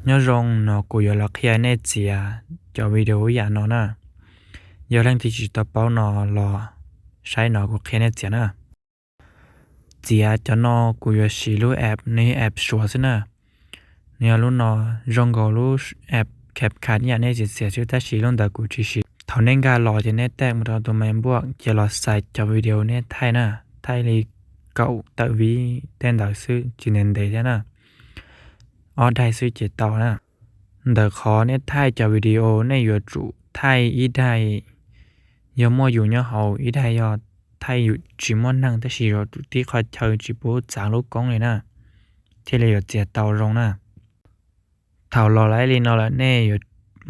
Nyob zoo, no kuv yuav los qhia nej txiav cov video ib yam no na. Yog leej twg tsis tau paub no los saib no kuv qhia nej txiav na. Txiav cov no kuv yuav siv lub app, nws yog app Suav xwb na. Nws yog lub no, zoo nkaus lub app CapCut ib yam nej txiav txiav xwb, tab sis lub ntawd kuv tsis siv. Thaum nej nkag los ces nej taij mus rau tus Maiv Npuaj, ces los xaiv cov video nej thaij na, thaij li kaum tawm vib tej ntawd xwb, tsis ntev ntev thiab na, ob daim xwb ces tau na. Ntawm qhov nej thaij cov video nej yuav tsum thaij ib daim yog muaj yus nyob hauv, ib daim yog thaij yus tsis muaj neeg tab sis yuav tsum tib qhov chaw tsis pub txav lub koob li na, thiaj li yuav txiav tau zoo na. Thaum los laib li no lawm nej yuav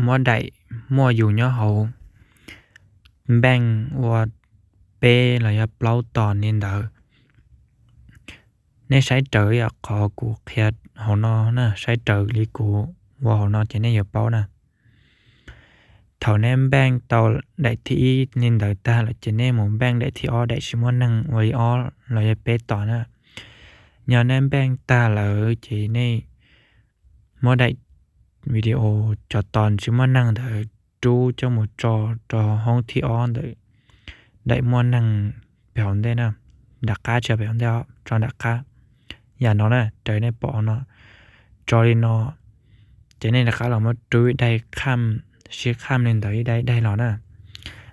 muab daim muaj yus nyob hauv npeej ua peb los yog plaub tos li ntawd. Nej saib raws yam qhov kuv qhia hauv no na, saib raws li kuv ua hauv no ces nej yuav paub na. Thaum nej npeej tau daim thib ib li ntawd tag lawm ces nej mus npeej daim thib ob, daim tsis muaj neeg ua li ob los yog peb tos na. Yog nej npeej tag lawm ces nej muab daim video cov tos tsis muaj neeg ntawd rub coj mus tso rau hoob thib ob ntawm daim muaj neeg pem hauv ntej na, nram qab, tsis yog pem hauv ntej, tso nram qab. Yam no na, raws nej pom no, tso li no, ces nej rov qab los muab rub ib daim kham, sib kham li ntawd ib daim ib daim los na.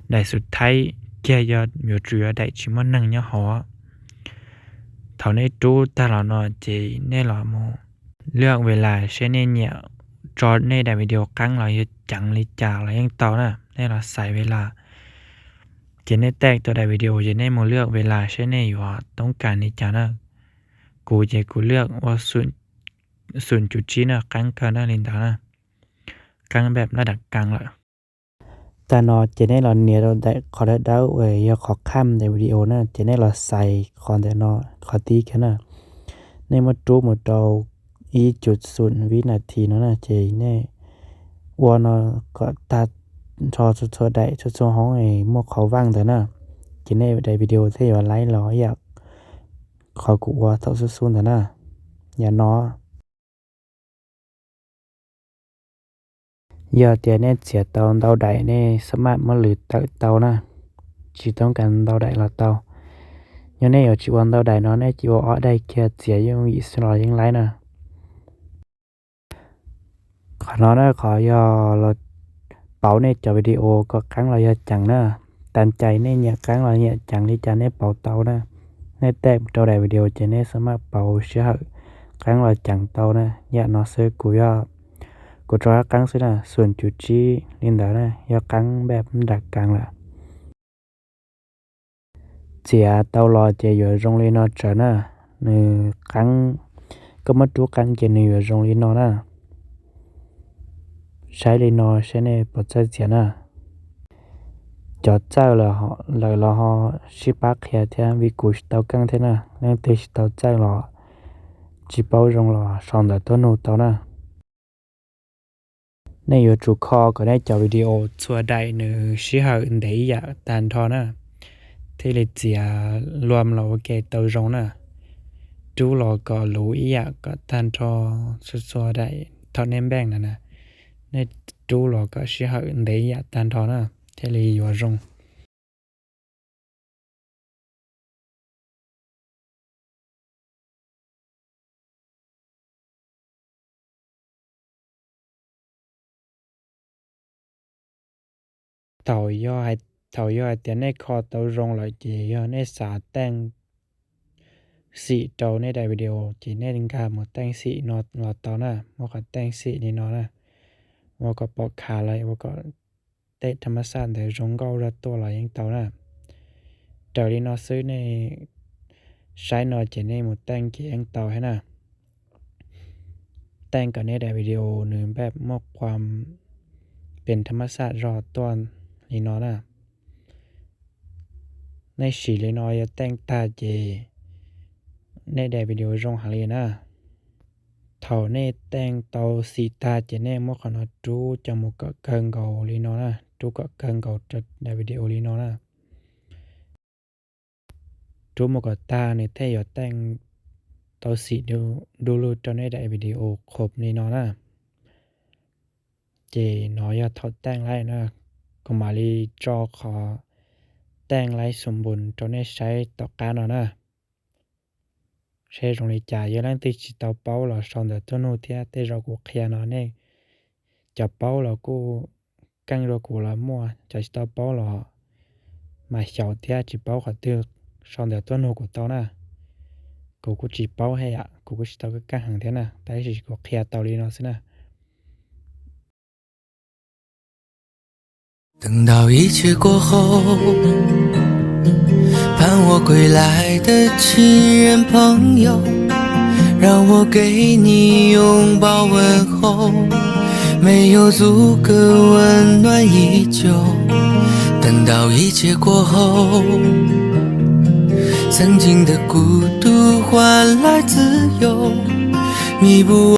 Daim xub thaib kiag yog yuav tsum yog daim tsis muaj neeg nyob hauv. Thaum nej rub tag los no ces nej los mus lwaj ve las seb nej nyiam tso nej daim video qeeb los yog ceev li cas los yeej tau na. Nej los xaiv ve las, ces nej taij tau daim video ces nej mus lwaj ve las seb nej yuav toob kas li cas na. Kuv ces kuv lwaj ua xum cum tsib na, qeeb kawg na li ntawd na, qeeb npem laj dam kaas lawm. Tag no ces nej los nias rau daim qhov dawb dawb uas yog qhov kham daim video na, ces nej los xaiv qhov ntawm no qhov tib kiag na. Nej muab rub mus rau ib cum xum vib nas this no na, ces nej ua no kom tag nrho txhua txhua daim txhua txhua hoob muaj qhov vaaj ntawd na, ces nej daim video thiaj yuav laib los ib yam qhov kuv ua thaum xub xub ntawd na. Yam no yog tias nej txiav tau ntau daim nej xab maj muab lwm tawm tau na, tsis toob kas ntau daim los tau. Yog nej yuav tsis ua ntau daim no nej cia ua ob daim kiag txiav yooj yim xwb los yeej laib na. Qhov no na qhov yog los pauv nej cov video kom qeeb los yog ceev na. Tas cai nej nyiam qeeb los nyiam ceev li cas nej pauv tau na. Nej taij rau daim video ces nej xab maj pauv sij hawm qeeb los ceev tau na. Yam no xwb, kuv yog kuv rov qab qeeb xwb na, xum cum tsib li ntawd na, yog qeeb npem dam kaas lawm. Txiav tau los ces yuav zoo li no tsawv na. Nws qeeb, koj muab rub qeeb ces nws yuav zoo li no na. Saib li no seb nej puas txawj txiav na. Cov txawj lawm los ho sib pab qhia thiab, vim kuv tsis tau keej thiab na. Leej twg tsis tau txawj los tsis paub zoo los sau ntawv tuaj nug tau na. Nej yuav tsum kho kom nej cov video txhua daim nws sij hawm ntev ib yam tag nrho na, thiaj li txiav luam los ua ke tau zoo na. Rub los kom luv ib yam kom tag nrho txhua txhua daim thaum nej npeej na na. Nej rub los kom sij hawm ntev ib yam tag nrho na, thiaj li yuav zoo. Thaum yog, thaum yog hais tias nej kho tau zoo lawm ces yog nej xav teej xim rau nej daim video ces nej nkag mus teej xim no los tau na, muaj qhov teej xim li no na, ua kom pom khav los ua kom tej tham ma xaj ntawd zoo nkauj zog tuaj los yeej tau na. Raws li no xwb, nej saib no ces nej mus teej ces yeej tau thiab na. Teej kom nej daim video nws npaj muaj qhuam pem tham ma xaj zog tuaj li no na. Nej siv li no yog teej tag ces nej daim video zoo heev li na. Thaum nej teej tau xim tag ces nej muab qhov no rub coj mus kom kawg nkaus li no na, rub kom kawg nkaus rau daim video li no na. Rub mus kom tag nws thiaj yuav teej tau xim du lug rau nej daim video qhuam li no na. Ces no yog thaum teej laib na, kuv mam li tso qhov teej laib xu npus rau nej saib tom qab no na. Seb zoo li cas, yog leej twg tsis tau paub los sau ntawv tuaj nug thiab, tej zaum kuv qhia no nej cov paub los kuj keej dua kuv los muaj, cov tsis tau paub los mas xyaum thiab tsis paub qhov twg sau ntawv tuaj nug kuv tau na. Kuv kuj tsis paub thiab, kuv kuj tsis tau keej heev thiab na, tab sis kuv qhia tau li no xwb na. 等到一切过后，盼我归来的亲人朋友，让我给你拥抱问候，没有阻隔，温暖依旧。等到一切过后，曾经的孤独换来自由，弥补